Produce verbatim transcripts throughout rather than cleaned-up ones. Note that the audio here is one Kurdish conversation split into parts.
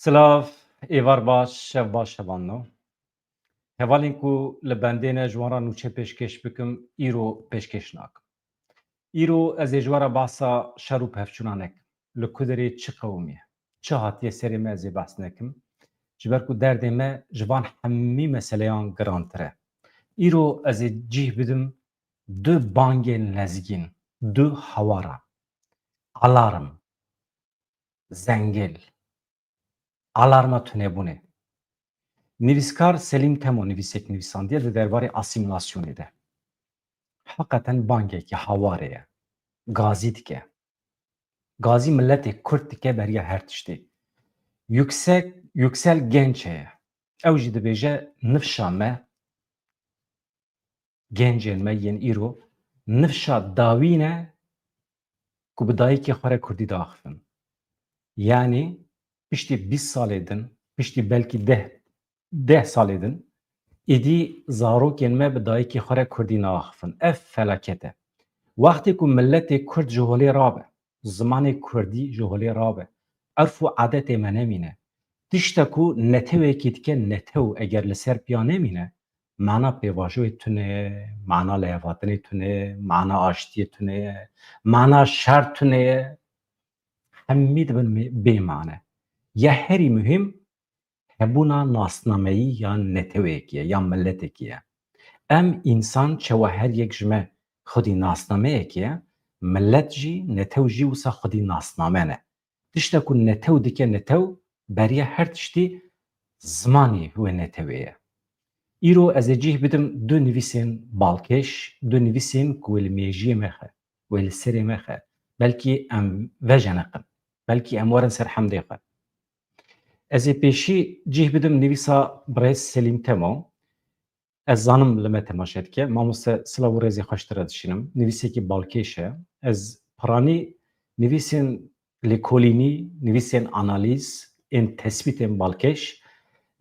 Silav, êvar baş, şev baş hevalno. Hevalên ku li bendê ne ji wan re nûçe pêşkêş bikim, îro pêşkêş nakim. Îro ez ê ji we re behsa şer û pevçûna nekim. Li ku derê çi qewimiye, çi hatiye serê me ez ê behs nekim. Ji ber ku derdê me ji van hemî meseleyan girantir e. Îro ez ê cih bidim du bangên lezgîn, du hawara. Alarm. Zengil. Alarma tunebûnê. Nivîskar Selîm Temo nivîsek nivîsandiye di derbarê asîmîlasyonê de. Heqeten bangekî hawarê ye. Gazî dike. Gazî miletê Kurd dike beriya her tiştê. Yüksek, Yüksel Genç heye. Ew jî dibêje nifşa me, gencên me yên îro nifşa dawî ne ku bi dayikê xwe re kurdî diaxifin. Yanî piştî bîst salê din, piştî belkî deh, deh salê din, êdî zarokên me bi dayikê xwe re kurdî naaxifin. Ev felaket e. Wextê ku miletê Kurd ji holê rabe, zimanê Kurdî ji holê rabe, erf û adetê me nemîne, tişta ku netewekî dike netew eger li ser piya nemîne, mana pêvajoyê tune ye, mana lihevhatinê tune ye, mana aştiyê tune ye, mana şer tune ye, hemî dibin mê-, bêmane. Ya herî muhîm, hebûna nasnameyî ya neteweyekî ye, ya miletekî ye. Em însan çawa her yek ji me xwedî nasnameyekê ye, milet jî, netew jî wisa xwedî nasname ne. Tişta ku netew dike netew, beriya her tiştî zimanî wê netewê ye. Îro ez ê cih bidim du nivîsên balkêş, du nivîsên ku wê li mêjiyê me xe, wê li serê me xe. Belkî em vejeniqin, belkî em werin ser hemdê xwe. Ez ê pêşî cih bidim nivîsa birêz Selîm Temo. Ez zanim li me temaşe dike. Mamoste, silav û rêzê xweş te re dişînim. Nivîsekî balkêş e. Ez piranî nivîsên lêkolînî, nivîsên analîz, ên tespîtên balkêş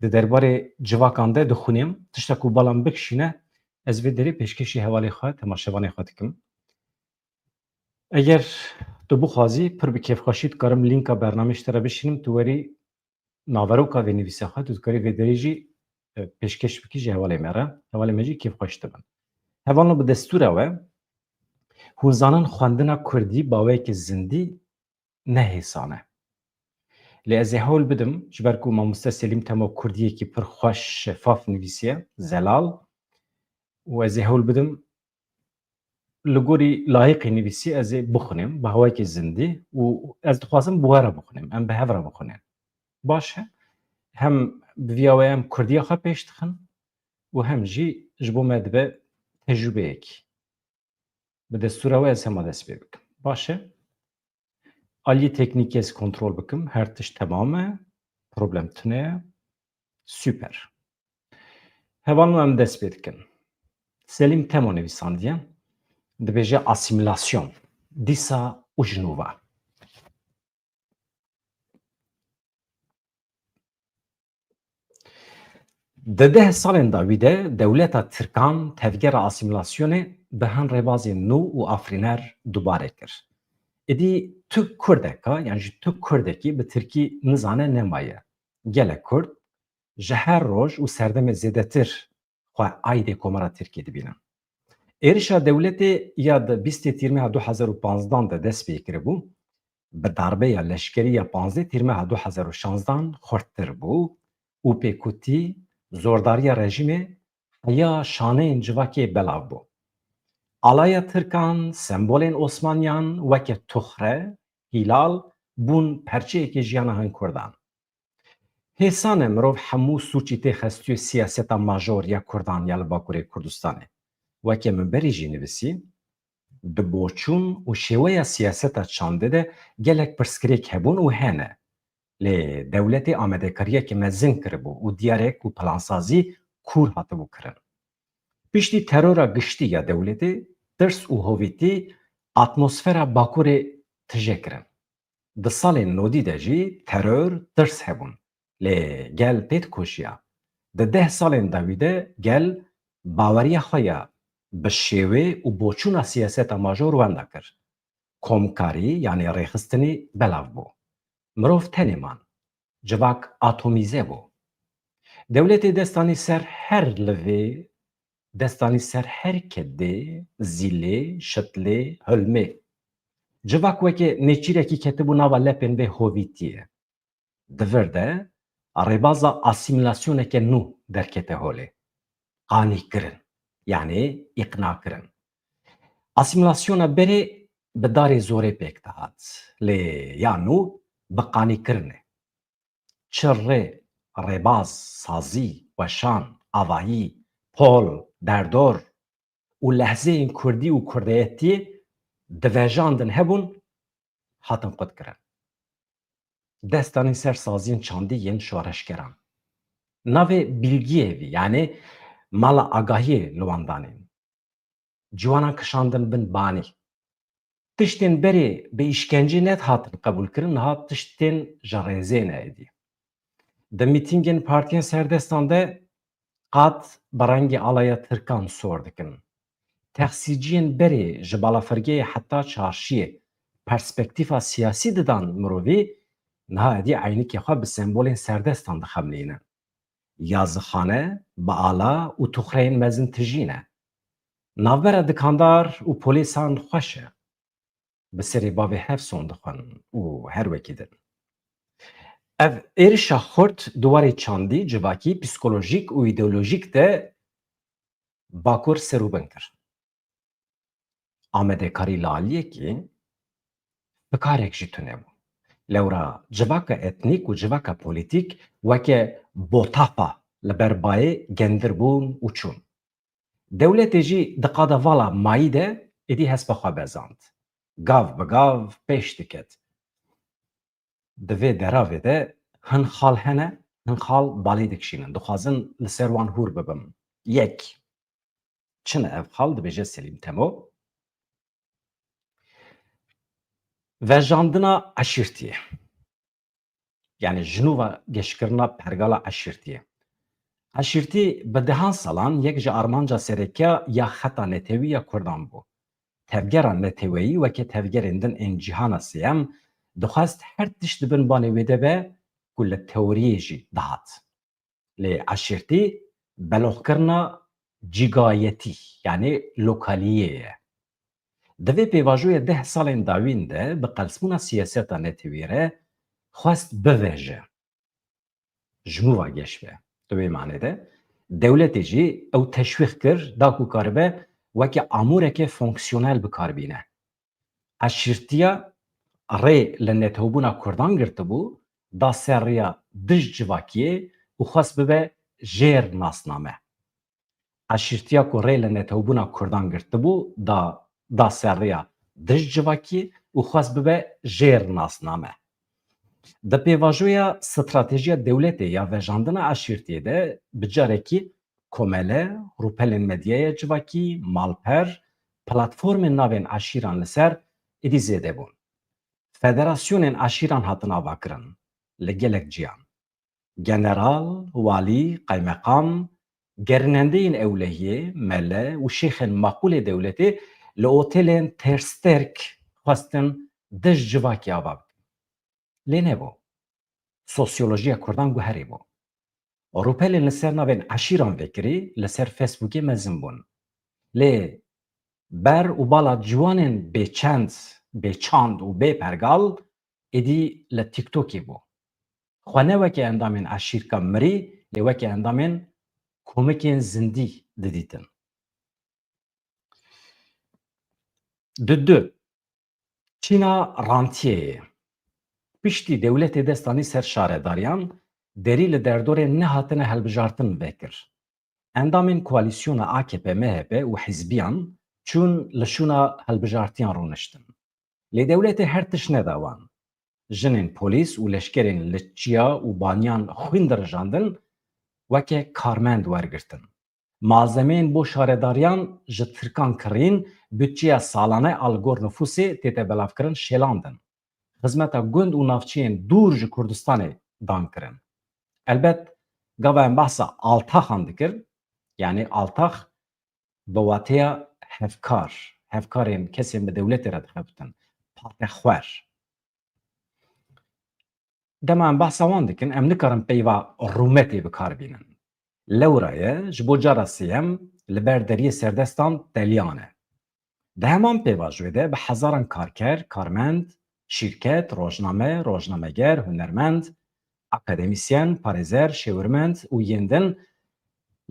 di derbarê civakan de dixwînim. Tişta ku bala min bikişîne, ez vê derê pêşkêşî hevalê xwe, temaşevanê xwe dikim. Eger tu bixwazî, pir bi kêfxweşî dikarim lînka bernamê ji te re bişînim, tu werî naveroka vê nivîsa xwe, tu dikarî vê derê jî, e, pêşkêş bikî ji hevalê me re. Hevalê me jî kêfxweş dibin. Hevalno, bi destûra we, hûn zanin xwendina kurdî baweyeke zindî ne hêsan e. Lê ez ê hewl bidim, ji ber ku mamoste Selîm Temo kurdiyekî pir xweş, şefaf nivîsiye, zelal, û ez ê hewl bidim li gorî layiqî nivîsî ez ê bixwînim, bi hawayekî zindî, û ez dixwazim bi we re bixwînim, em bi hev re bixwînin. Baş e, hem bi viya we em kurdiya xwe pêş dixin û hem jî ji bo me dibe tecrûbeyekî. Bi destûra we ez hema dest pê bikim. Baş e. Aliyê teknîkê ez kontrol bikim. Her tişt temam e. Problem tune ye. Super. Hevalno, em dest pê dikin. Selîm Temo nivîsandiye. Dibêje asîmîlasyon. Dîsa û ji nû ve. Di deh salên dawî de dewleta Tirkan tevgera asîmîlasyonê bi hin rêbazên nû û afirîner dubare kir. Êdî tu Kurdeka, yan jî tu Kurdekî bi Tirkî nizane nemaye. Gelek Kurd ji her roj û serdemê zêdetir xwe aîdê Komara Tirkiyê dibînin. Êrişa dewletê ya di bîstê Tîrmeha du hezar û panzdan de dest pê kiribû, bi darbeya leşkerî ya panzdeh Tîrmeha du hezar û şanzdan xurttir bû û pêkutî, zordariya rejîmê heya şaneyên civakê belav bû. Alaya Tirkan, sembolên Osmaniyan weke tuxre, hîlal, bûn perçeyekê jiyana hin Kurdan. Hêsan e mirov hemû sûcî tê xestûyê siyaseta major ya Kurdan ya li Bakurê Kurdistanê. Weke min berî jî nivîsî, di boçûn û şêweya siyaseta çandê de gelek pirsgirêk hebûn û hene. Lê dewletê amadekariyeke mezin kiribû û diyar e ku plansazî kûr hatibû kirin. Piştî terora giştî ya dewletê, tirs û hovîtî atmosfera Bakurê tije kirin. Di salên nodî de jî teror, tirs hebûn. Lê gel tê dikoşiya. Di deh salên dawî de gel baweriya xwe ya bi şêwê û boçûna siyaseta major wenda kir. Komkarî, yanî rêxistinî belav bû. Mirov tenê man. Civak atomîze bû. Dewletê destanî ser her livê, destanî ser her kedê, zîlê, şitlê, hilmê. Civak weke nêçîrekî ketibû nava lepên vê hovîtiyê. Di vir de rêbaza asîmîlasyoneke nû derkete holê. Qanîkirin, yanî îqnakirin. Asîmîlasyona berê bi darê zorê pêk dihat, lê ya nû bi qanîkirinê. Çi rê, rêbaz, sazî, weşan, avayî, pol, derdor û lehzeyên kurdî û kurdeyetiyê divejandin hebûn, hatin qutkirin. Destanî ser saziyên çandî yên şoreşgeran. Navê bilgiyê vî, yanî mala agahiyê li wan danîn. Ciwanan kişandin bin banî. Tiştên berê bi îşkencê nedihatin qebûlkirin, niha tiştên ji rêzê ne êdî. Di mîtîngên partiyên serdestan de qat bi rengê alaya tirkan sor dikin. Texsîciyên berê ji balafirgehê heta çarşiyê perspektîfa siyasî didan mirovî, niha êdî eynikê xwe bi sembolên serdestan dixemilînin. Yazixane bi ala û tuxreyên mezin tijî ne. Navbera dikandar û polîsan xweş e. Bi serê bavê hev son dixwin û her wekî din. Ev êrişa xurt di warê çandî, civakî, psîkolojîk û îdeolojîk de Bakur serûbin kir. Amadekarî li aliyekî fikarek jî tune bû. Lewra civaka etnîk û civaka polîtîk weke botafa li ber bayê gendir bûn û çûn. Dewletê jî di qada vala mayî de êdî hespa xwe bezand. Gav bi gav pêş diket. Di vê deravê de hin xal hene, hin xal balê dikişînin. Dixwazin li ser wan hûr bibim. Yek. Çi ne ev xal, dibêje Selîm Temo? Vejandina eşîrtiyê. Yanî ji nû ve geşkirina pergala eşîrtiyê. Eşîrtî bi dehan salan yek ji armanca sereke ya xeta netewî ya Kurdan bû. Tevgera neteweyî weke tevgerên din ên cîhana sêyem dixwest her tişt di bin banê wê de be ku li teoriyê jî dihat. Lê eşîrtî beloxkirina cîgayetî, yanî lokaliyê ye. Di vê pêvajoya deh salên dawîn de bi qelsbûna siyaseta netewî re xwest biveje. Ji nû ve geş be. Di wê manê de dewletê jî ew teşwîq kir da ku karibe weke amûreke fonksiyonel bi kar bîne. Eşîrtiya rê li netewbûna Kurdan girtibû, da ser riya dij civakiyê û xwest bibe jêr nasname. Eşîrtiya ku rê li netewbûna Kurdan girtibû, da, da ser riya dij civakiyê û xwest bibe jêr nasname. Di pêvajoya stratejiya dewletê ya vejandina eşîrtiyê de bi carekî komele, rûpelên medyaya civakî, malper, platformên navên eşîran li ser êdî zêde bûn. Federasyonên eşîran hatin avakirin li gelek ciyan. General, walî, qaymeqam, gerînendeyên ewlehiyê, mele û şêxên maqûlê dewletê li otelên tersterk xwestin dij civakê ava bikin. Lê nebû. Sosyolojiya Kurdan guherî bû. Rûpelên li ser navên eşîran vekirî li ser Facebookê mezin bûn. Lê ber û bala ciwanên bêçend, bêçand û bê pergal êdî li TikTokê bû. Xwe ne weke endamên eşîrka mirî, lê weke endamên komikên zindî didîtin. Di du, çîna rantiyê ye. Piştî dewletê destanî ser şaredariyan, derî li derdorê nehatine hilbijartin vekir. Endamên koalîsyona A K P M H P û hizbiyan çûn li şûna hilbijartiyan rûniştin. Lê dewletê her tişt neda wan. Jinên polîs û leşkerên li çiya û baniyan xwîn dirijandin, weke karmend wergirtin. Malzemeyên bo şaredariyan ji Tirkan kirîn, budçeya salane a li gor nifûsê tête belavkirin şêlandin. Xizmeta gund û navçeyên dûr ji Kurdistanê dan kirin. Elbet, gava em behsa altaxan dikir, yanî altax bi wateya hevkar, hevkarên kesên bi dewletê re dixebitin, patexwer. dema em behsa wan dikin, em nikarin peyva rûmetê bi kar bînin. Lewra ye, ji bo cara sêyem li ber deriyê serdestan teliyan e. Di heman pêvajoyê de bi hezaran karker, karmend, şîrket, rojname, rojnameger, hunermend, akademîsyen, parêzer, şêwirmend û yên din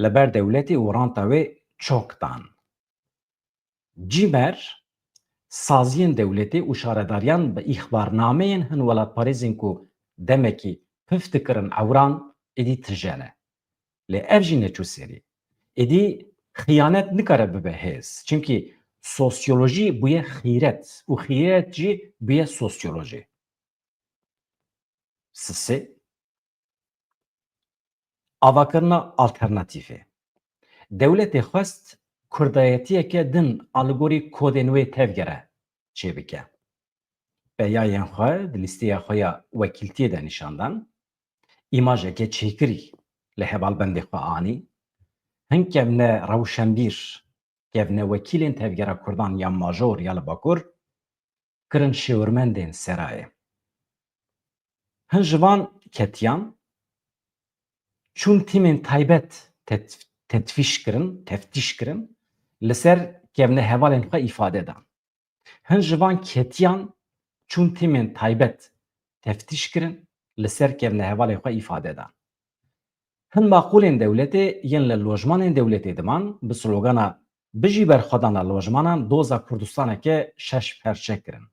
li ber dewletê û ranta wê çok dan. Cîmer, saziyên dewletê û şaredariyan bi îxbarnameyên hin welatparêzên ku demekî pif dikirin ewran, êdî tije ne. Lê ev jî neçû serî. Êdî xiyanet nikare bibe hêz. Çimkî sosyolojî bûye xîret û xîret jî bûye sosyolojî. Sisê. Avakirina alternatîfê. Dewletê xwest kurdayetiyeke din a li gorî kodên wê tevgere çêbike. Peyayên xwe di lîsteya xwe ya wekîltiyê de nîşan dan. Îmajeke çêkirî li hevalbendê xwe anî. Hin kevne rewşenbîr, kevne wekîlên tevgera kurdan ya major ya li Bakur, kirin şêwirmendên serayê. Hin ji van ketiyan çûn tîmên taybet tet-, tetfîş kirin, teftîş kirin, li ser kevnehevalên xwe îfade dan. Hin ji van ketiyan çûn tîmên taybet teftîş kirin, li ser kevnehevalên xwe îfade dan. Hin maqûlên dewletê yên li lojmanên dewletê diman, bi slogana "Bijî berxwedana lojmanan" doza Kurdistaneke şeş perçe kirin.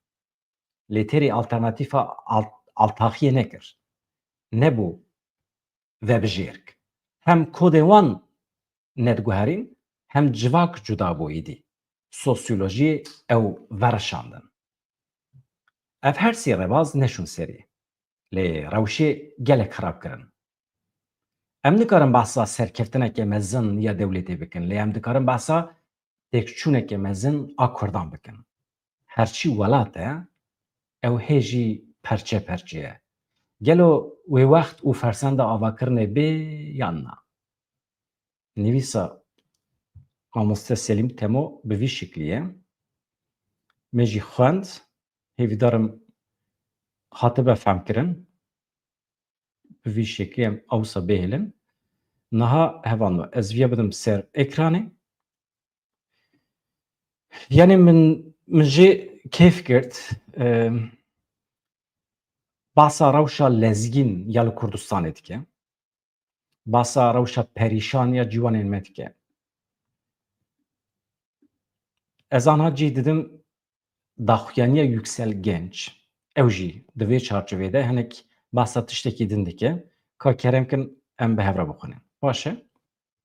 Lê têrî alternatîfa al-, altaxiyê nekir. Nebû vebijêrk. Hem kodê wan nediguherîn, hem civak cuda bû êdî. Sosyolojiyê ew verişandin. Ev her sê rêbaz neşûn serî. Lê rewşê gelek xirab kirin. Em nikarin behsa serkeftineke mezin ya dewletê bikin, lê em dikarin behsa têkçûneke mezin a Kurdan bikin. Herçî welat e, ew hê jî perçe perçe ye. Gelo wê wext û fersenda avakirinê bê yan na? Nivîsa mamoste Selîm Temo bi vî şiklî ye. Me jî xwend, hêvîdar im hatibe fehmkirin. Bi vî şeklî em awsa bihêlin. Niha hevalno, ez viya bidim ser ekranê. Yanî min, min jê kêf girt, e, basa rewşa lezgîn ya li Kurdistanê dike. Basa rewşa perîşan ya ciwanên me dike. Ez anha cî didim daxuyaniya Yüksel Genç. Ew jî di vê çarçovê de hinek behsa tiştekî din dike. Ka kerem kin em bi hev re bixwînin. Baş e.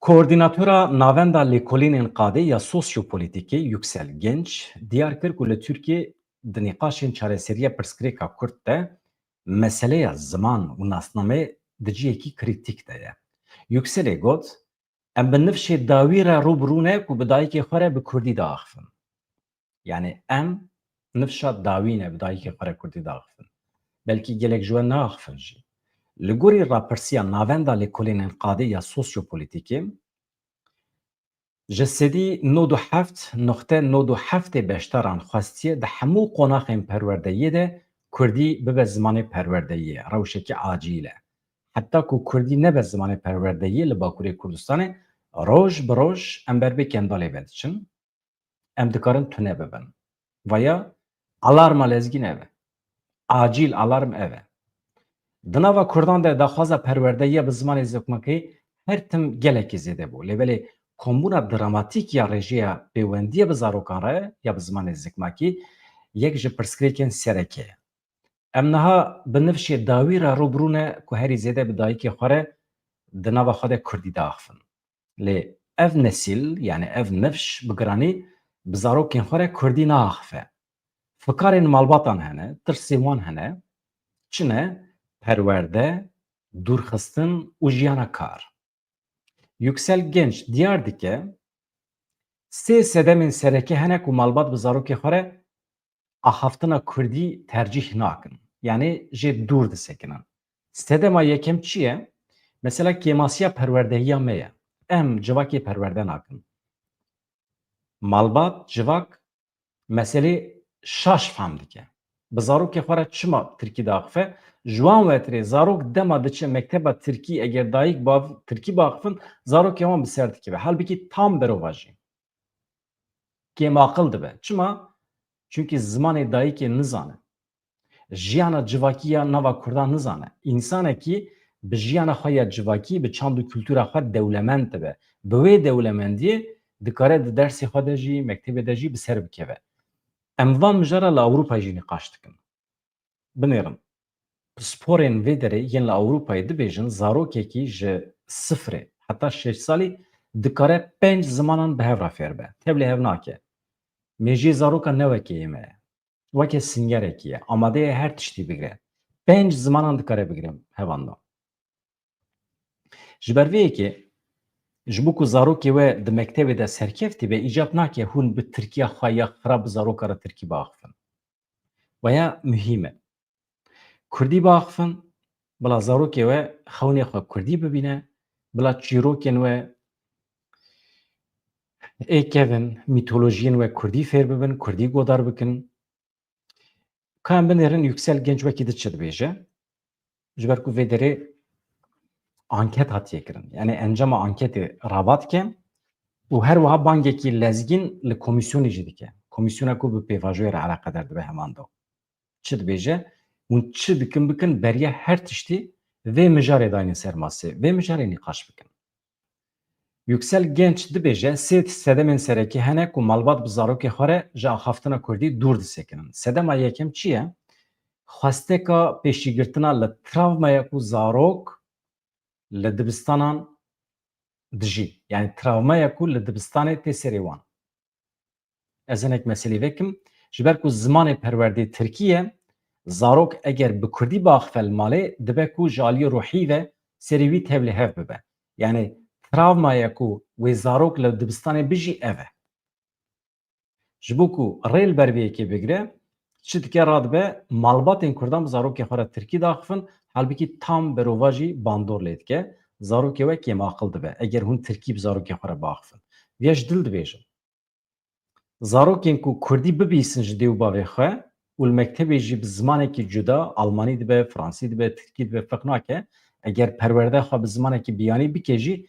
Koordînatora Navenda Lêkolînên Qadê ya Sosyopolîtîkê Yüksel Genç diyar kir ku li Tirkiyê di nîqaşên çareseriya pirsgirêka Kurd de meseleya ziman û nasnameyê di cihekî krîtîk de ye. Yükselê got, Em bi nifşê dawî re rû bi rû ne ku bi dayikê xwe re bi kurdî diaxifin. Yanî em nifşa dawî ne bi dayikê xwe re kurdî diaxifin. Belkî gelek ji we neaxifin jî. Li gorî rapirsiya Navenda Lêkolînên Qadê ya Sosyopolîtîkê, ji sedî nod û heft noqte nod û heftê beşdaran xwestiye di hemû qonaxên perwerdeyiyê de kurdî bibe zimanê perwerdeyiyê, rewşekî acîl e. Heta ku kurdî nebe zimanê perwerdeyiyê li Bakurê Kurdistanê, roj bi roj em ber vê kendalê ve diçin. Em dikarin tune bibin. Vaya alarma lezgîn ev e. Acîl alarm ev e. Di nava kurdan de daxwaza perwerdeyiya bi zimanê zikmakî her tim gelekî zêde bû. Lê belê kombûna dramatîk ya rêjeya pêwendiye bi zarokan re ya bi zimanê zikmakî yek ji pirsgirêkên sereke ye. Em niha bi nifşê dawî re rû bi rû ne ku herî zêde bi dayikê xwe re di nava xwe de kurdî diaxifin. Lê ev nesîl, yanî ev nifş bi giranî bi zarokên xwe re kurdî naaxife. Fikarên malbatan hene, tirsên wan hene, çi ne? Perwerde, dûrxistin û jiyana kar. Yüksel Genç diyar dike, sê sedemên sereke hene ku malbat bi zarokê xwe re axaftina kurdî tercîh nakin. Yanî jê dûr disekinin. Sedema yekem çi ye? Mesela kêmasiya perwerdehiya me ye. Em civakê perwerde nakin. Malbat, civak meselê şaş fehm dike. Bi zarokê xwe re çima tirkî diaxife? Ji wan wetirê zarok dema diçe mekteba tirkî, eger dayik bav tirkî biaxifin, zarokê wan bi ser dikeve. Halbikî tam berovajî. Kêmaqil dibe. Çima? Çunkî zimanê dayikê nizane. Jiyana civakî ya nava Kurdan nizane. Însanekî bi jiyana xwe ya civakî, bi çand û kultura xwe dewlemend dibe. Bi wê dewlemendiyê dikare di dersê xwe de jî, mektebê de jî bi ser bikeve. Em van mijara li Ewropayê jî nîqaş dikin. Binêrin. Pisporên vê derê yên li Ewropayê dibêjin, zarokekî ji sifrê heta şeş salî dikare pênc zimanan bi hev re fêr be. Tevlî hev nake. Mêjiyê zaroka ne weke yê me ye. Weke singerekî ye. Amade ye her tiştî bigire. Pênc zimanan dikare bigire hevandan. Ji ber vê yekê, ji bo ku zarokê we di mektebê de serkeftî be, îcab nake hûn bi tirkiya xwe ya xirab bi zaroka re tirkî biaxifin. Weya muhîm e. Kurdî biaxifin, bila zarokê we xewnê xwe kurdî bibîne, bila çîrokên we ê kevin, mîtolojiyên we kurdî fêr bibin, kurdî godar bikin. Ka em binêrin Yüksel Genç wekî di çi dibêje? Ji ber ku vê derê anket hatiye kirin. Yani encama anketê rabat dike û her wiha bangekî lezgîn li komîsyonê jî dike. Komîsyona ku bi pêvajoyê re eleqedar dibe heman do. Çi dibêje? Hûn çi dikin bikin, beriya her tiştî vê mijarê daynin ser masê, vê mijarê nîqaş bikin. Yüksel Genç dibêje, sê sedemên sereke hene ku malbat bi zarokê xwe re ji axaftina kurdî dûr disekinin. Sedema yekem çi ye? Xwesteka pêşîgirtina li travmaya ku zarok li dibistanan dijî. Yani travmaya ku li dibistanê tê serê wan. Ez hinek meselê vekim. Ji ber ku zimanê perwerdê tirkî ye, zarok eger bi kurdî biaxife li malê, dibe ku ji aliyê ruhî ve serê wî tevlî hev bibe. Yani travmaya ku wê zarok li dibistanê bijî ev e. Ji bo ku rê li ber vê yekê bigire, çi dike, radibe malbatên kurdan bi zarokê xwe re tirkî diaxifin, halbikî tam berovajî bandor lê dike, zarokê we kêmaqil dibe, eger hûn tirkî bi zarokê xwe re biaxifin. Viya ji dil dibêjim. Zarokên ku kurdî bibîsin ji dê û bavê xwe û li mektebê jî bi zimanekî cuda, almanî dibe, fransî dibe, tirkî dibe, ferq nake, eger perwerdeya xwe bi zimanekî biyanî bike jî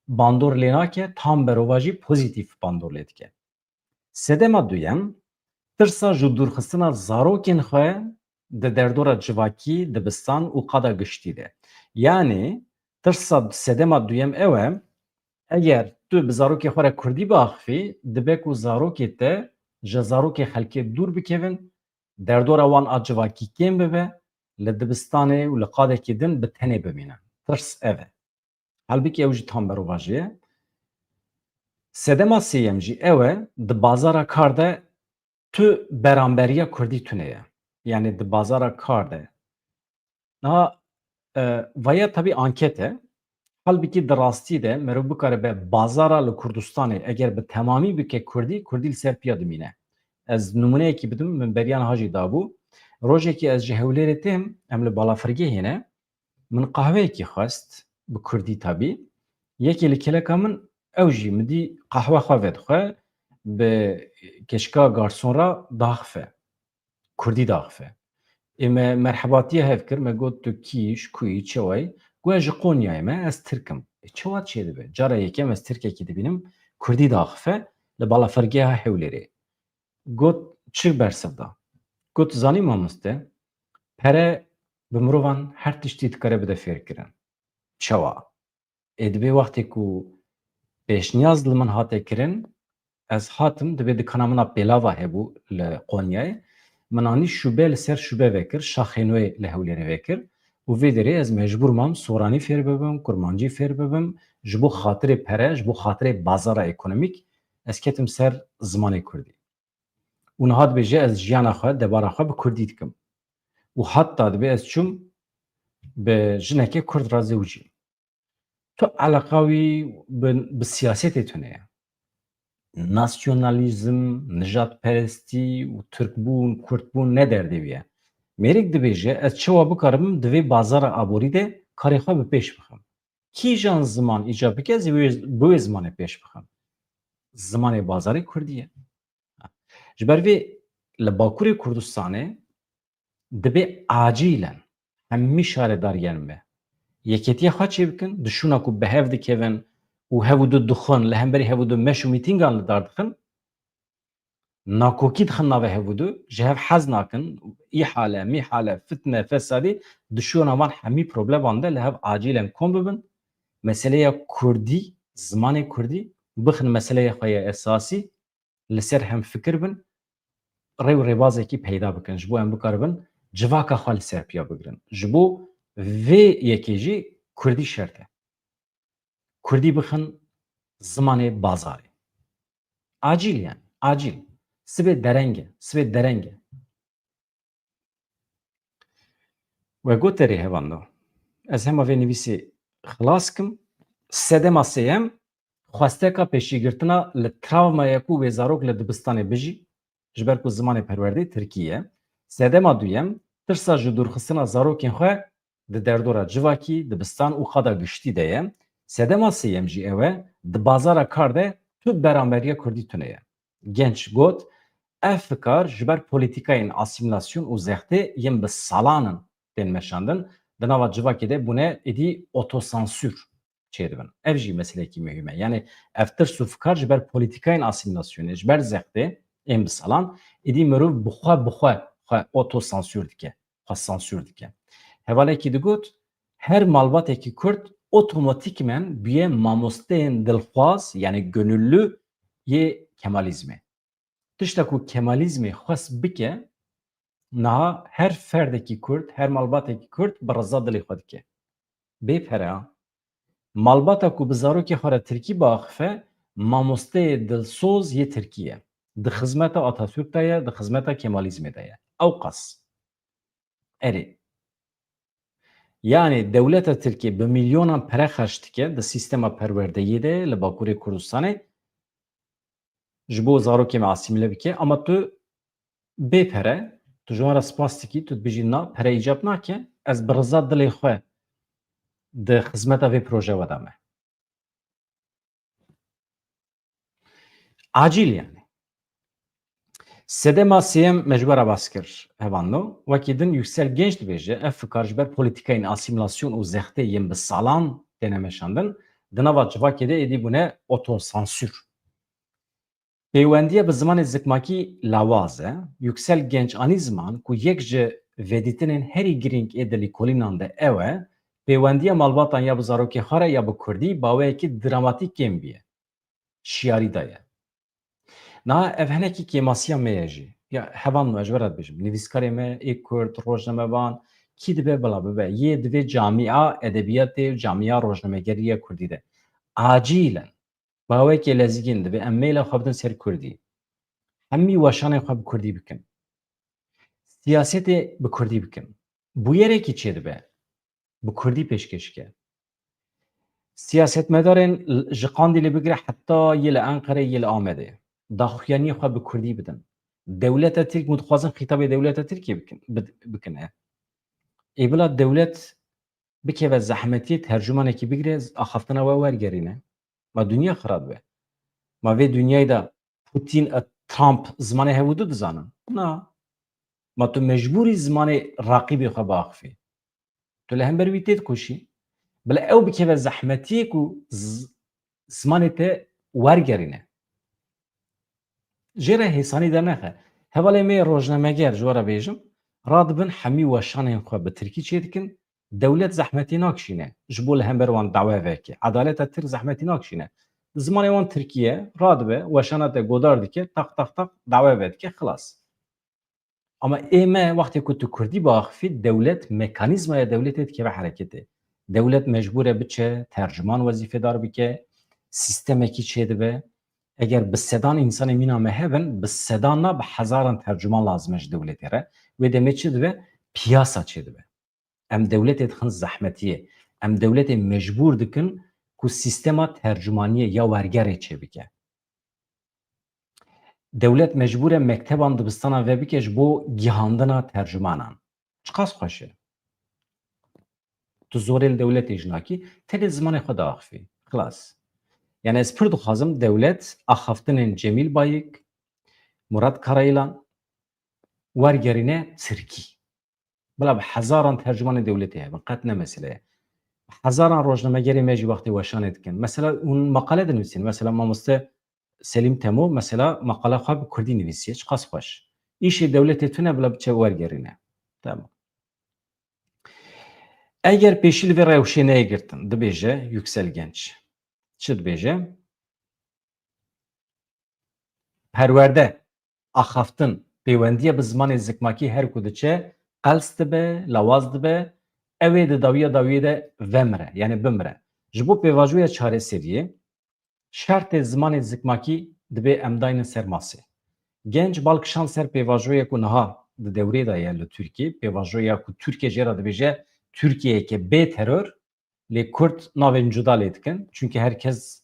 bandor lê nake, tam berovajî pozîtîf bandor lê dike. Sedema duyem, tirsa ji dûrxistina zarokên xwe di derdora civakî, dibistan û qada giştî de. Yanî tirsa sedema duyem ew e, eger tu bi zarokê xwe re kurdî biaxifî, dibe ku zarokê te ji zarokê xelkê dûr bikevin, derdora wan a civakî kêm bibe, li dibistanê û li qadekî din bi tenê bimînin. Tirs ev e. Halbikî ew jî tam berovajî ye. Sedema sêyem jî ew e, di bazara kar de tu beramberiya kurdî tune ye. Yani di bazara kar de. Niha, e, vaya tabî anket e. Halbikî di rastî de merov bikaribe bazara li Kurdistanê eger bi temamî bike kurdî, kurdî li ser piya dimîne. Ez nimûneyekî bidim, min beriya niha jî dabû. Rojekî ez ji Hewlêrê têm, em li balafirgehê ne. Min qehweyekî xwest, bi kurdî tabî. Yekê li kêleka min, ew jî min dî qehwe xwe vedixwe, bi keçika garson re daxife. Kurdî daxife. Ê me merhebatiya hev kir, me got, "Tu kî yî, ji ku yî, çawa yî?" Got, "Ez ji Qonyayê me, ez Tirk im." Ê, çawa çêdibe? Cara yekem ez Tirkekî dibînim, kurdî daxife li balafirgeha Hewlêrê. Got, "Çi bersiv da?" Got, "Zanî mamoste, pere bi mirovan her tiştî dikare bide fêrkirin." Çawa? Ê, dibê wextê ku pêşniyaz li min hate kirin, ez hatim, dibê dikana min a pêlava hebû li Qonyayê. Min anî şûbe li ser şûbe vekir, şaxên wê li Hewlêrê vekir û vê derê ez mecbûr mam soranî fêr bibim, kurmancî fêr bibim, ji bo xatirê pere, ji bo xatirê bazara ekonomîk ez ketim ser zimanê kurdî. Û niha dibêje, ez jiyana xwe, debara xwe bi kurdî dikim. Û heta dibê ez çûm bi jinekê kurd re zewicîm. Tu eleqa wî bi, bi siyasetê tune ye. Nasyonalîzm, nijadperestî û tirkbûn, kurdbûn ne derdê wî ye. Mêrik dibêje, ez çawa bikarim di vê bazara aborî de karê xwe bi pêş bixim. Kîjan ziman îcab bike, ez ê wê, bi wê zimanê pêş bixim. Zimanê bazarê kurdî ye. Ji ber vê li Bakurê Kurdistanê Dibê acîlen hemî şaredariyên me yekêtiya xwe çêbikin, di şûna ku bi hev dikevin û hev û du dixwin, li hemberî hev û du meş û mîtîngan li dar dixin, nakokî dixin navê hev û du, ji hev hez nakin, îhale, mîhale, fitne, fesadî, di şûna van hemî probleman de li hev acîlen kom bibin. Meseleya kurdî, zimanê kurdî, bixin meseleya xwe ya esasî, li ser hem fikir bin, rê û rêbazekî peyda bikin, ji bo em bikaribin civaka xwe li ser piya bigirin. Ji bo vê yekê jî kurdî şert e. Kurdî bixin zimanê bazarê. Acîl yani, acîl. Sibê dereng e, sibê dereng e. We got erê hevando. Ez hema vê nivîsê xilas kim. Sedema sêyem, xwesteka pêşîgirtina li travmaya ku wê zarok li dibistanê bijî, ji ber ku zimanê perwerdê tirkî ye. Sedema duyem, tirsa ji dûrxistina zarokên xwe di derdora civakî, dibistan û xada giştî de ye. Sedema sêyem jî ew e, di bazara kar de tu beramberîya kurdî tune ye. Genç got, ev fikar ji ber polîtîkayên asîmîlasyon û zextê yên bi salan in tên meşandin, di nava civakê de bûne êdî otosansûr çêdibin. Ev jî meselekî muhîm e. Yani ev tirs û fikar ji ber polîtîkayên asîmîlasyonê, ji ber zextê ên bi salan, êdî mirov bi xwe, bi xwe, xwe otosansûr dike, xwe sansûr dike. Hevalekî digot, her malbatekî kurd otomatîkmen bûye mamosteyên dilxwaz, yani gönüllü yê Kemalîzmê. Tişta ku Kemalîzmê xwest bike, niha her ferdekî kurd, her malbatekî kurd bi riza dilê xwe dike. Bê pere ha. Malbata ku bi zarokê xwe re tirkî biaxife, mamosteyê dilsoz yê tirkî ye. Di xizmeta Atatürk de ye, di xizmeta Kemalîzmê de ye. Ewqas. Erê. Yani dewleta Tirkiyê bi milyonan pere xerc dike di sîstema perwerdeyê de li Bakurê Kurdistanê ji bo zarokê me asîmîle bike, ama tu bê pere, tu ji wan re spas dikî, tu dibêjî na, pere îcab nake, ez bi riza dilê xwe di xizmeta vê proje we de me. Acîl yani. Sedema sêyem me ji we re bas kir, hevando. Wekî din Yüksel Genç dibêje, ev fikar ji ber polîtîkayên asîmîlasyon û zextê yên bi salan têne meşandin, di nava civakê de êdî bûne otosansûr. Pêwendiya bi zimanê zikmakî lawaz e. Yüksel Genç anî ziman ku yek ji vedîtinên herî girîng ê di lîkolînan de ew e, pêwendiya malbatan ya bi zarokê xwe re ya bi kurdî bi awayekî dramatîk kêm bûye. Şiyarî daye. Niha ev hinekî kêmasiya me ye jî. Ya hevalno, ez ji we re dibêjim. Nivîskarê me ê kurd, rojnamevan, kî dibe bila bibe. Yê di vê camîa edebiyatê, camîa rojnamegeriya kurdî de. Acîlen. Bi awayekî lezgîn divê em meyla xwe bidin ser kurdî. Hemî weşanên xwe bi kurdî bikin. Siyasetê bi kurdî bikin. Bûyerekî çêdibe, bi kurdî pêşkêş ke. Siyasetmedarên l-, ji Qandîlê bigire heta yê li Enqerê, yê li Amedê, daxuyaniyê xwe bi kurdî bidin. Dewleta Tirk, hûn dixwazin xîtabê dewleta Tirkiyê bikin, bid-, bikin e. Ê bila dewlet bikeve zehmetiyê, tercûmanekî bigire, axaftina we wergerîne. Ma dinya xira dibe. Ma vê dinyayê de Putin û Trump zimanê hev û du dizanin? Na. Ma tu mecbûrî zimanê raqîbê xwe biaxifî. Tu li hember wî têdikoşî. Bila ew bikeve zehmetiyê ku z-, zimanê te wergerîne. Jê re hêsanî dernexe. Hevalê me yê rojnameger, ji we re bêjim, radibin hemî weşanên xwe bi tirkî çêdikin, dewlet zehmetî nakişîne ji bo li hember wan dawe veke. Edaleta Tirk zehmetî nakişîne. Zimanê wan tirkî ye, radibe, weşana te godar dike, taq, taq, taq, dawe vedike, xilas. Ama ê me wextê ku tu kurdî biaxifî, dewlet, mekanîzmaya dewletê dikeve hereketê. Dewlet mecbûr e biçe, tercûman wezîfedar bike, sîstemekî çêdibe. Eger bi sedan însanê mîna me hebin, bi sedan na, bi hezaran tercûman lazim e ji dewletê re. Wê demê çi dibe? Piyasa çêdibe. Em dewletê dixin zehmetiyê. Em dewletê mecbûr dikin ku sîstema tercûmaniyê ya wergerê çêbike. Dewlet mecbûr e mekteban, dibistanan vebike ji bo gihandina tercûmanan. Çiqas xweş e. Tu zorê li dewletê jî nakî, tenê zimanê xwe diaxifî. Xilas. Yani ez pir dixwazim dewlet axaftinên Cemîl Bayik, Murat Karayilan wergerîne tirkî. Bila bi hezaran tercümanê dewletê hebin, qet ne mesele ye. Hezaran rojnamegerê me jî wextê weşanê dikin. Mesela hûn maqale dinivîsîn. Mesela mamoste Selîm Temo, mesela maqala xwe bi kurdî nivîsiye. Çiqas xweş. Îşê dewletê tune bila biçe wergerîne. Tamam. Eger pêşî li vê rewşê neyê girtin, dibêje Yüksel Genç. Çi dibêje? Perwerde, axaftin, pêwendiye bi zimanê zikmakî her ku diçe, qels dibe, lawaz dibe, ew ê di dawiya dawiyê de vemire, yani bimire. Ji bo pêvajoya çareseriyê, şertê zimanê zikmakî dibê em daynin ser masê. Genç bal kişand ser pêvajoya ku niha di dewrê de ye li Tirkiyê, pêvajoya ku Tirkiye jê re dibêje Tirkiyeyeke bê teror, lê Kurd navên cuda lê dikin. Çunke her kes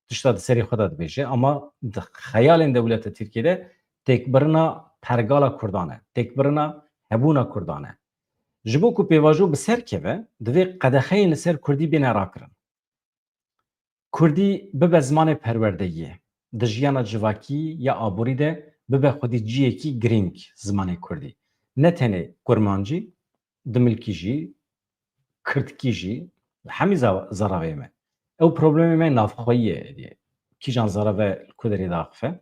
tişta di serê xwe de dibêje, ama di xeyalên dewleta Tirkiyê de têkbirina pergala Kurdan e, têkbirina hebûna Kurdan e. Ji bo ku pêvajo bi ser keve, divê qedexeyên li ser Kurdî bêne rakirin. Kurdî bibe zimanê perwerdeyiyê. Di jiyana civakî ya aborî de bibe xwedî cihekî girîng zimanê Kurdî. Ne tenê kurmancî, dimilkî jî, kirdkî jî, hemî za-, zaravê me. Ew problemê me navxweyî ye êdî. Kîjan zarave li ku derê diaxife.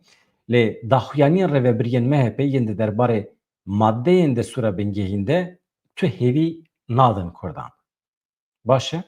Lê daxuyaniyên rêvebiriyên M H P yên di derbarê madeyên destûra bingehîn de tu hêvî nadin Kurdan. Baş e?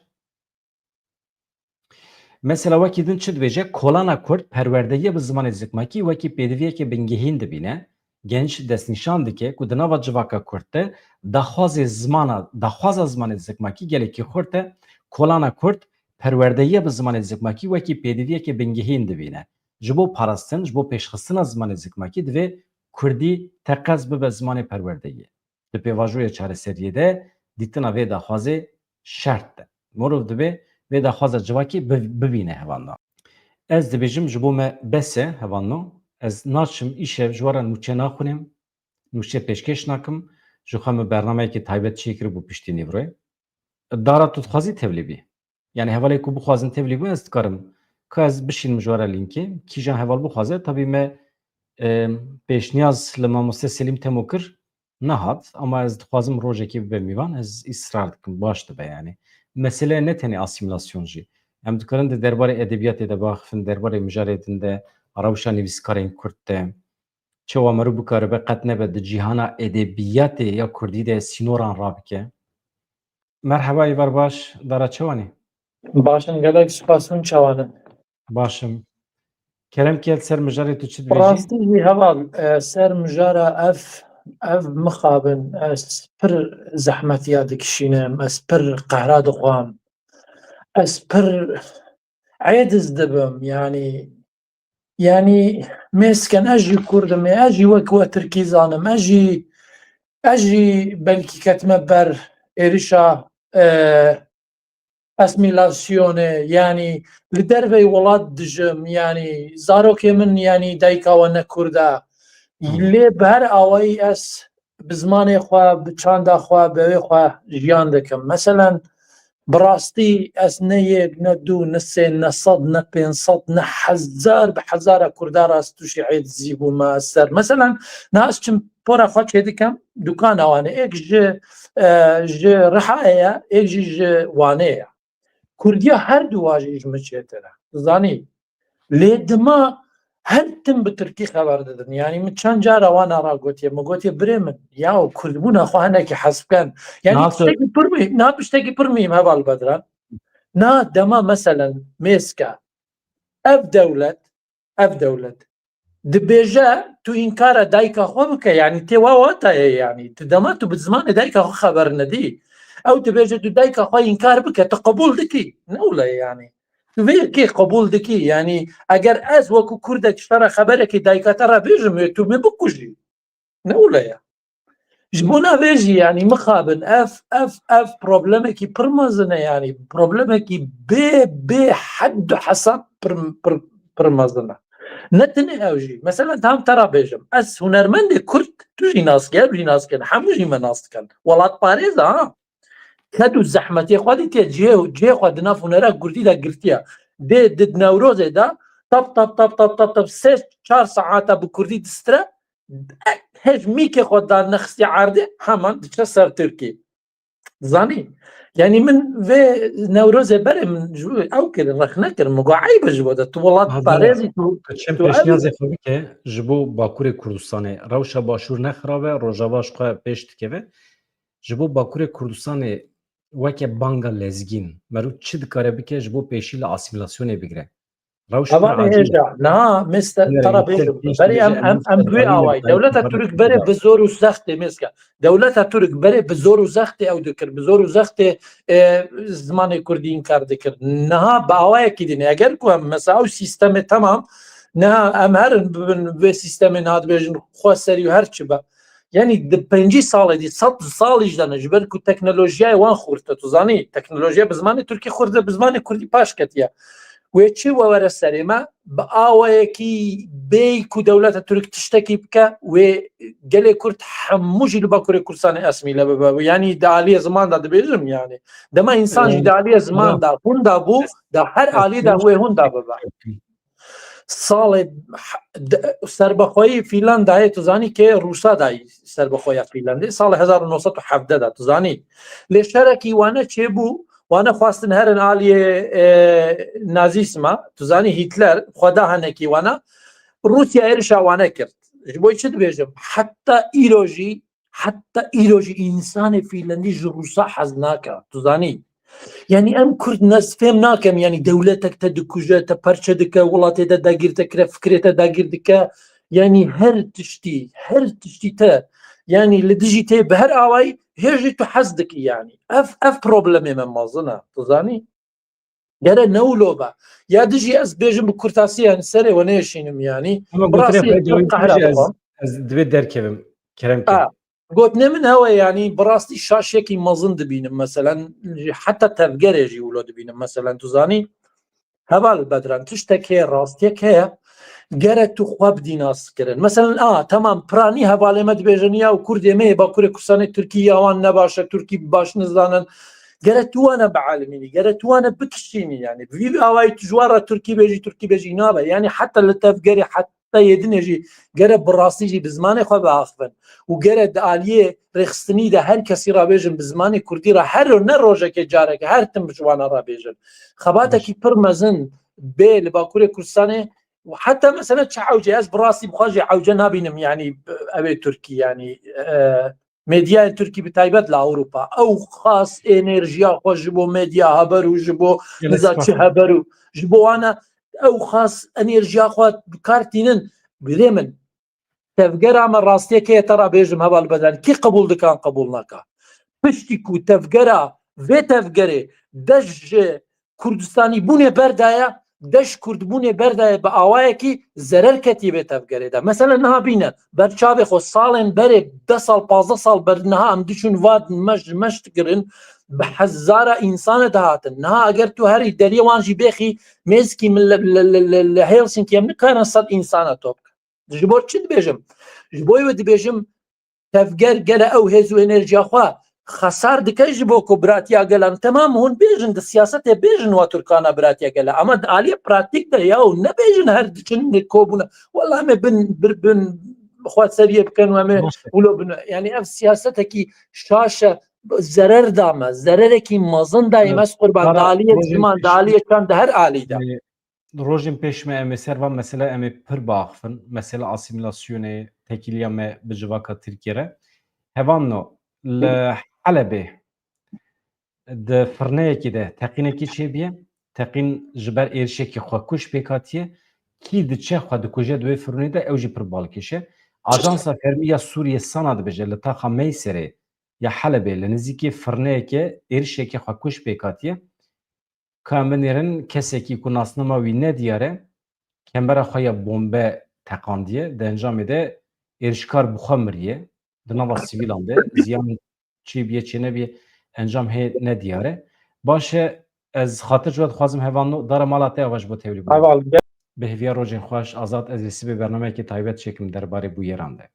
Mesela wekî din çi dibêje? Kolana Kurd perwerdeyê bi zimanê zikmakî wekî pêdiviyeke bingehîn dibîne. Genç destnîşan dike ku di nava civaka Kurd de daxwazê zimana, daxwaza zimanê zikmakî gelekî xurt e. Kolana Kurd perwerdeyê bi zimanê zikmakî wekî pêdiviyeke bingehîn dibîne. Ji bo parastin, ji bo pêşxistina zimanê zikmakî divê Kurdî teqez bibe zimanê perwerdeyê. Di pêvajoya çareseriyê de dîtina vê daxwazê şert e. Mirov divê vê daxwaza civakî bi-, bibîne hevalno. Ez dibêjim ji bo me bes e hevalno. Ez naçim îşev ji we re nûçe naxwînim, nûçe pêşkêş nakim. Ji xwe min bernameyekî taybet çêkiribû piştî nîvroyê. Dara tu dixwazî tevlî bî. Yani hevalê ku bixwazin tevlî bûn ez dikarim. Ka ez bişînim ji we re lînkê. Kîjan heval bixwaze, tabî me, e, pêşniyaz li mamoste Selîm Temo kir, nehat, ama ez dixwazim rojekê bibe mîvan, ez îsrar dikim, baş dibe yani. Mesele ne tenê asîmîlasyon jî. Em dikarin di derbarê edebiyatê de biaxifin, derbarê mijarê din de, rewşa nivîskarên Kurd de, çawa meriv bikaribe qet nebe di cîhana edebiyatê ya Kurdî de sînoran rabike. Merheba, êvar baş, dara çawanî? Baş in, gelek spas, hûn çawan in? Baş im. Kerem kê, ser mijarê tu çi dibêjî? Rastî jî heval, e, ser mijara ev, ev mixabin, ez pir zehmetiya dikişînim, ez pir qehra dixwam, ez pir êdiz dibim, yani, yani, mêsken, ez jî Kurd im, ez jî wek we Tirkî zanim, ez jî, ez jî belkî ketime ber êrişa, e, asîmîlasyonê, yanî li derveyî welat dijim, yanî zarokê min, yanî dayika we ne Kurd e. Hmm. Lê bi her awayî ez bi zimanê xwe, bi çanda xwe, bi wê xwe jiyan dikim. Meselen, bi rastî ez ne yek, ne du, ne sê, ne sed, ne pênc sed, ne hezar bi hezara Kurda re ez tûşî êdizî bûme ez ser. Meselen, niha ez çim pora xwe çêdikim, dukana wan e. Êk ji, e, ji Rihayê ye, êk jî ji Wanê ye. Kurdiya her du wa jî ji min çêtir e. Zanî. Lê dima her tim bi tirkî xeber didin. Yanî min çend cara wana ra gotiye. Min gotiye, birê min, yaw kurdbûna xwe hinekî hesp ken. Yanî Nasıl? Tiştekî pir muhîm, na tiştekî pir muhîm heval Bedran. Na dema meselen mêske ev dewlet, ev dewlet dibêje tu înkara dayika xwe bike, yanî tê wa wata ye, yanî tu dema tu bi zimanê dayika xwe xeber nedî, ew dibêje tu dayika xwe înkar bike, tu qebûl dikî? Ne wile ye yanî. Tu vê yekê qebûl dikî? Yanî eger ez wekû Kurdek ji te re xeberekê dayika te re bêjim, wê tu min bikujî. Ne wile ye. Ji bona vê jî, yanî, mixabin, ev, ev, ev problemekî pir mezin e, yanî, problemekî bê, bê hed û hesab pir, pir, pir mezin e. Ne tenê ew jî. Mesela, tam te re bêjim, ez hunermendê Kurd, tu jî nas dikî, ew jî nas dikin, hemû jî me nas dikin. Welatparêz e, ha. Ked û zehmetê xwe dîtiye, cihê, cihê xwe di nav hunera Kurdî de girtiye. Dê di Newrozê de tap, tap, tap, tap, tap, tap, sê çar saeta bi Kurdî distire, Hej mîkê xwe da nexistî erdê, heman diçe ser Tirkî. Zanî? Yanî min vê Newrozê berê min ji ew kir, rexne kir. Min got, eyb e ji bo de. Tu welat parêzî, tu, tu çend pêşniyazê xwe bike ji bo Bakurê Kurdistanê. Rewşa Başûr ne xirab e, Rojava ji xwe pêş dikeve. Ji bo Bakurê Kurdistanê weke banga lezgîn, meriv çi dikare bike ji bo pêşî li asîmîlasyonê bigire? Rewş pir Hevalê acîl e. Hêja, niha mêste Nere, tara bêjim. Berê em, em, em bi wê awayî. Dewleta Tirk berê bi zor û zextê mêske. Dewleta Tirk berê bi zor û zextê ew dikir. Bi zor û zextê, e, zimanê Kurdî înkar dikir. Niha bi awayekî din. Eger ku em mesela ew sîstemê temam, niha em herin bibin vê sîstemê niha dibêjin xwe serî û her çi be. Yanî di pêncî salê dî, sed salî ji dene, ji ber ku teknolojiyayê wan xurt e. Tu zanî, teknolojiya bi zimanê Tirkî xurt e, bi zimanê Kurdî paş ketiye. Wê çi we were serê me? Bi awayekî bêyî ku dewleta Tirk tiştekî bike, wê gelê Kurd hemû jî li Bakurê Kurdistanê esmîle bibe. Yanî di aliyê ziman de dibêjim yanî. Dema însan jî di aliyê ziman de hûn de bû, di her aliyê de wê hûn de bibe. Salê h-, de-, serbexweyî Fîlandayê, tu zanî, kê Rûsa dayî serbexweya Fîlandê, salê hezar û neh sed û hevdeh de, tu zanî. Lê şerekî wane çêbû, wane xwestin herin aliyê, e, nazîsma, tu zanî, Hîtler, xwe da henekî wana, Rûsya êrişa wane kir. Ji bo çi dibêjim? Heta îro jî, heta îro jî însanê Fîlandî ji Rûsa hez nake, tu zanî. Yanî em Kurd ne fêm nakin, yanî dewletek te dikuje, te perçe dike, welatê te dagîr te kire, fikrê te dagîr dike. Yanî her tiştî, her tiştî te, yanî li dijî tê bi her awayî, hê jî tu hez dikî yanî. Ev, ev problemê me mezin e, tu zanî? Gere ne wilo be. Ya dijî ez bêjim bi kurtasî, yanî serê we nêşînim yanî. Ama Bi gotinê rastî xwe pir dawî qehra bikêje, ez, dixwim. Ez divê derkevim. Kerem ke. A, gotinê min ew e, yanî bi rastî şaşekî mezin dibînim, meselen, heta tevgerê jî wilo dibînim, meselen, tu zanî, heval Bedran, tiştek heye, rastiyek heye, gere tu xwe bidî naskirin. Meselen, a, temam, piranî hevalê me dibêjin, ya û Kurdê me yê Bakurê Kurdistanê Tirkî ya wan ne baş e, Tirkî baş nizanin. Gere tu wane bialimînî, gere tu wane bikişînî, yanî. Vî awayî tu ji wan re Tirkî bêjî, Tirkî bêjî nabe. Yanî heta li tevgerê, heta yê dinê jî gere bi rastî jî bi zimanê xwe biaxivin. Û gere di aliyê rêxistinî de her kesî re bêjin bi zimanê Kurdî re, her ne rojekê careke, her tim ji wan re bêjin. Xebatekî pir mezin bê li Bakurê Kurdistanê û heta mesela çi ewce, ez bi rastî bi xwe jî ewce nabînim, yanî ew ê Tirkî, yanî, e, medyayên Tirkî bi taybet li Ewropa. Ew xas enerjiya xwe ji bo medya haber û ji bo niza çi haber û ji bo wana ew xas enerjiya xwe bi kar tînin. Birê min, tevgera me rastiyek heye te re bêjim heval Bedran, kî qebûl dikan qebûl naka. Piştî ku tevgera vê tevgerê dest ji Kurdistanî bûnê berdaye, dest ji Kurd bûnê berdaye bi awayekî zerer ketiye vê tevgerê de. Mesela niha bîne, ber çavê xwe salên berê deh sal, pazdeh sal ber niha em diçûn va meş, meş dikirin, bi hezara însane dihatin. Niha eger tu herî deriyê wan jî bêxî, mêzkî min li, li, li, li, li Helsinki em nikarin sed însana top. Ji bo çi dibêjim? Ji bo wê dibêjim, tevger gele ew hêz û enerjiya xwe xesar dike ji bo ku biratiya gelan. Temam hûn bêjin, di siyasetê bêjin wa Tirkana biratiya gele. Ama di aliyê pratîk de ya û nebêjin her diçin li kobûna. Wela em ê bin, bir, bin xwe seriyê bikin û em ê wilo bin. Yanî ev siyasetekî şaş e, zerer da me, zererekî mezin dayê me, ez qurban, di aliyê ziman, di aliyê çand, di her alî de. Rojên pêş me em ê ser van mesele em ê pir biaxivin. Mesele asîmîlasyonê, tekîliya me bi civaka Tirkiyê re. Hevalno, li Helebê di firneyekî de teqînekî çêbîye. Teqîn ji ber êrişekî xwekuş pêk hatiye. Kî diçe xwe dikuje di wê firnê de, ew jî pir balkêş e. Ajansa fermî ya Sûriyê SANA dibêje, li taxa Meyserê ya Helebê, li nizîkê firneyeke êrişeke xwekuş pêk hatiye. Ka em binêrin, kesekî ku nasnama wî nediyar e, kembera xwe ya bombe teqandiye. Di encamê de êrişkar bi xwe miriye. Di nava sivîlan de ziyan çêbûye, çênebûye, encam hê nediyar e. Baş e, ez xatir ji we dixwazim hevalno, dara mala te ava ji bo tevlî bû. Heval, gel. Bi hêviya rojên xweş, Azad, ez ê sibê bernameyekê taybet çêkim derbarê bûyeran de.